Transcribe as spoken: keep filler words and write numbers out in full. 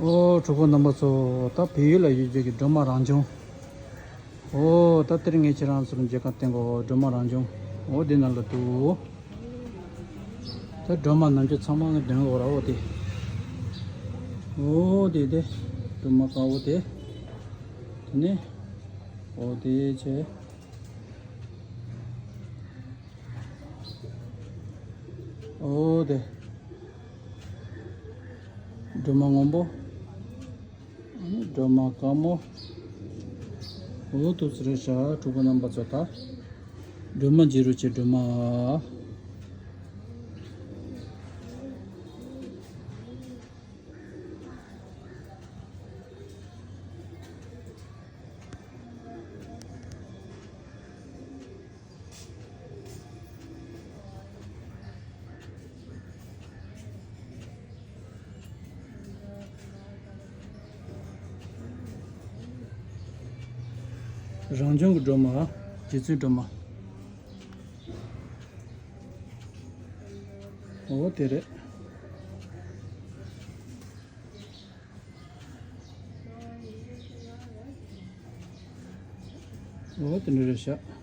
ཨོ་གྲོགས་པོ་རྣམ་པ་ཚོ། ད་བལ་ཡུལ་ལ་ཡོད་རྒྱུ་གི་སྒྲོལ་མ་རང་བྱུང་། ཨོ་ད་དེར་ངས་ཁྱེད་རང་ཚོར་མཇལ་ཁ་བསྟན་གོ། སྒྲོལ་མ་རང་བྱུང་། ཨོ་འདི་ནང་ལ་འདུག། ད་སྒྲོལ་མ་ནང་ཆོས་ཚང་མ་ངས་འདོན་གོ་ར། ཨོ་དེ། ཨོ་དེ་དེ། སྒྲོལ་མ་དཀར་པོ་དེ། དེ་ནས། ཨོ་དེ་བྱས། ཨོ་དེ། སྒྲོལ་མ་སྔོན་པོ། སྒྲོལ་མ་དཀར་མོ། འོ་ཐུགས་རྗེ་ཆེ། གྲོགས་པོ་རྣམ་པ་ཚོ། ད་སྒྲོལ་མ་མཇལ་རོགས་བྱེད། སྒྲོལ་མ། རང་བྱུང་གི་སྒྲོལ་མ། རྗེ་བཙུན་སྒྲོལ་མ། འོ་དེ་རེད། འོ་དེ་འདྲ་རེད་ཤག།